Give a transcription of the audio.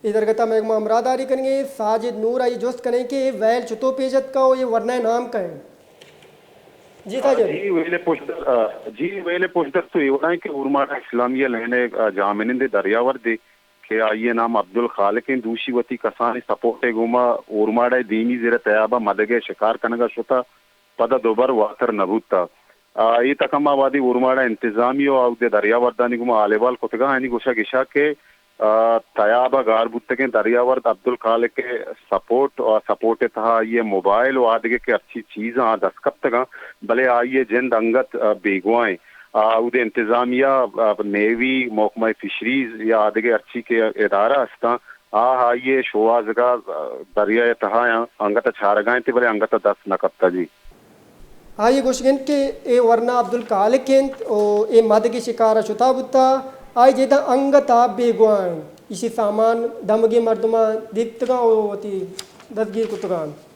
اے درگت ءَ مئے گوما ہمراہداری کنگ ءَ ساجد نور ءَ اے جست کنیں کہ اے ویل چتو پیش اتکا و اے ورنا ءِ نام کئے؟ جی ساجد۔ جی ویل پشت، آ، جی ویل پشت دست تو اے وڑا کہ اورماڑا اسلامیہ لین ءِ، آ، جاہمنند ءِ دریاوردے کہ آئی ءِ نام عبدالخالق انت، دوشی وتی کسانیں سپورٹ ءِ گوما اورماڑا ءِ دیمی زر ءَ تیاب ءَ مدگ ءِ شکار کنگ ءَ شتہ، پدا دوبر واتر نہ بوتہ۔ آ، اے تک ءَ ما وہدے اورماڑا انتظامیہ و اود ءِ دریاوردانی گوما حال احوال کتگاں، آیانی گوشگ اش ات کہ، آ، تیاب ءَ گار بوتگیں دریاورد عبدالخالق ءِ سپورٹ و سپورٹ ءِ تہا آئی ءِ موبائل و آ دگہ کہ ہرچی چیزاں آ دست کپتگاں، بلے آئی ءِ جند انگت، آ، بیگواہ ایں۔ آ، اود ءِ انتظامیہ، آ، نیوی، محکمہ فشریز یا آ دگہ ہرچی کہ ادارہ ہستاں، آ آئی ءِ شوہازگ ءَ، آ، دریا ءِ تہا آں، انگت ءَ چارگ ءَ انت، بلے انگت ءَ دست نہ کپتہ جی۔ آئی ءِ گوشگ انت کہ اے ورنا عبدالخالق انت و اے مدگ ءِ شکار ءَ شتا بوتہ، آئی جند انگت ءَ بیگواہ انت، ایشی سامان دمگی مردماں دیتگاں و وتی دزگیر کتگاں۔